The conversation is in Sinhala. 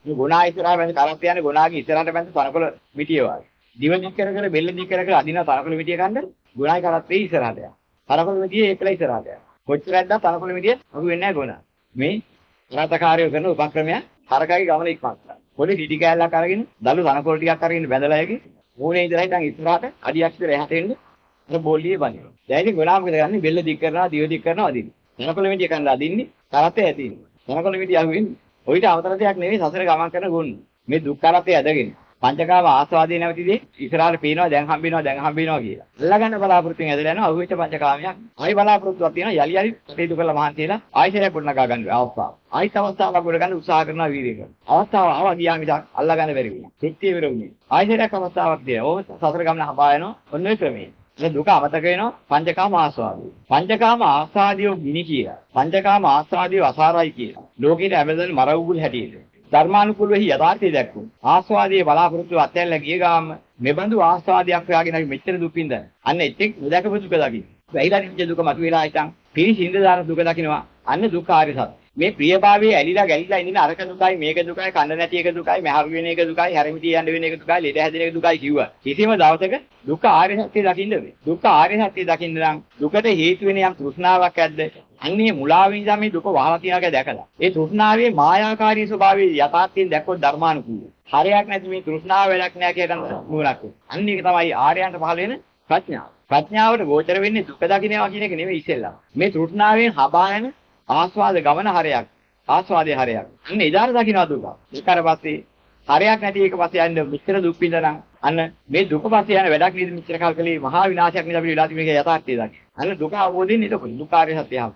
මේ ගොනා ඉස්සරහා බැඳ කරත් යන්නේ ගොනාගේ ඉස්සරහට බැඳ තනකොළ මිටිය වගේ. දිව දික් කර කර බෙල්ල දික් කර කර අදින තනකොළ මිටිය කන්න ගොනායි කරත් වෙයි ඉස්සරහට යනවා. තනකොළ මිටිය ඒකලා ඉස්සරහට යනවා. කොච්චර ඇද්දා තනකොළ මිටිය අහු වෙන්නේ නැහැ ගොනා. මේ රතකාරයෝ කරන උපක්‍රමයක් හරකගේ ගමන ඉක්මන් කරනවා. පොඩි ඩිඩි කෑල්ලක් අරගෙන දළු තනකොළ ටිකක් අරගෙන බැඳලා ඒකේ මූණේ ඉඳලා හිටන් ඉස්සරහට අඩියක් විතර එහාට එන්න අර බෝලියේ බඳිනවා. දැන් ඉතින් ගොනා මොකද කරන්නේ? බෙල්ල දික් කරනවා, දිව දික් කරනවා අදින්නේ. තනකොළ මිටිය කන්න අදින්නේ, කරත්තේ ඇදින්නේ. තනකොළ මිටිය අහුවෙන්නේ. ඔయిత අමතර දෙයක් නෙවෙයි සසර ගමන් කරන ගොන්නු. මේ දුක් කරත්තේ ඇදගෙන පංචකාම ආස්වාදයේ නැවති දේ ඉස්සරහට පේනවා දැන් හම්බ වෙනවා දැන් හම්බ වෙනවා කියලා. අල්ලගන්න බලාපොරොත්තුෙන් ඇදලා යනවා අහුවෙච්ච පංචකාමයක්. ආයි බලාපොරොත්තුවක් තියෙනවා යලි යලි කටයුතු කරලා මහන්සි වෙලා ආයිසරයක් ගොඩනගා ගන්න අවස්ථාව. ආයිත් අවස්ථාවක් ගොඩ ගන්න උත්සාහ කරනවා වීර්ය කරනවා. අවස්ථාව ආවා ගියා මිසක් අල්ලගන්න බැරි වුණා. තෘප්තිය ඉවර වුණේ. ආයිසරයක් අවස්ථාවක් තියෙනවා. ඕක සසර ගමන හඹා යනවා. ඔන්න ඔය ක්‍රමයෙන්. ඒ දුක අමතක වෙනවා පංචකාම ආස්වාදය. පංචකාම ආස්වාදියෝ ගිනි කියලා. පංචකාම ආස්වාදියෝ අසාරයි කියලා. ලෝකෙට හැමදෙම මර උගුල් හැටියට. ධර්මානුකූලව යථාර්ථය දැක්වුවා. ආස්වාදයේ බලාපොරොත්තු අත්හැරලා ගිය ගාම මෙබඳු ආස්වාදයක් හොයාගෙන අපි මෙච්චර දුක් විඳන. අන්න එතෙක් නොදකපු දුක දකින්න. වැහිලා තිබිච්ච දුක මතුවලා හිටන් පිරිසිඳ දාන දුක දකින්නවා. අන්න දුක්ඛ ආර්ය සත්‍ය. මේ ප්‍රියභාවයේ ඇලිලා ගැලිලා ඉඳින අරක දුකයි මේක දුකයි කන්න නැති එක දුකයි මහරු වෙන එක දුකයි හැරමිටිය යන්න වෙන එක දුකයි ලෙඩ හැදෙන එක දුකයි කිව්වා. කිසිම දවසක දුක්ඛ ආර්ය සත්‍ය දකින්න බැහැ. දුක්ඛ ආර්ය සත්‍ය දකින්න නම් දුකට හේතු වෙන යම් තෘෂ්ණාවක් ඇද්ද? අන්නේ මුලාවෙන් ඉඳන් මේ දුක වහලා තියනවා කියලා දැකලා. ඒ තෘෂ්ණාවේ මායාකාරී ස්වභාවය යථාර්ථයෙන් දැක්කොත් ධර්මානුකූලයි. හරයක් නැති මේ තෘෂ්ණාව වැඩක් නෑ කියලා නුවණක් වෙනවා. අන්න ඒක තමයි ආර්යයන්ට පහළ වෙන ප්‍රඥාව. ප්‍රඥාවට ගෝචර වෙන්නේ දුක දකින්නවා කියන එක නෙවෙයි ඉස්සෙල්ලා. මේ තෘෂ්ණාවෙන් හබා යන ආස්වාද ගමන හරයක්. ආස්වාදයේ හරයක්. අන්න එදාට දකින්නවා දුක. ඒක අර පස්සේ හරයක් නැති එක පස්සේ යන්න මෙච්චර දුක් විඳලා අන්න මේ දුක පස්සේ යන වැඩක් නේද මෙච්චර කල් කලේ මහා විනාශයක් නේද අපිට වෙලා තිබෙන එක යථාර්ථය දකින්න. අන්න දුක අවබෝධ වෙන්නේ එතකොට. දුක්ඛාරය සත්‍ය හම්බ.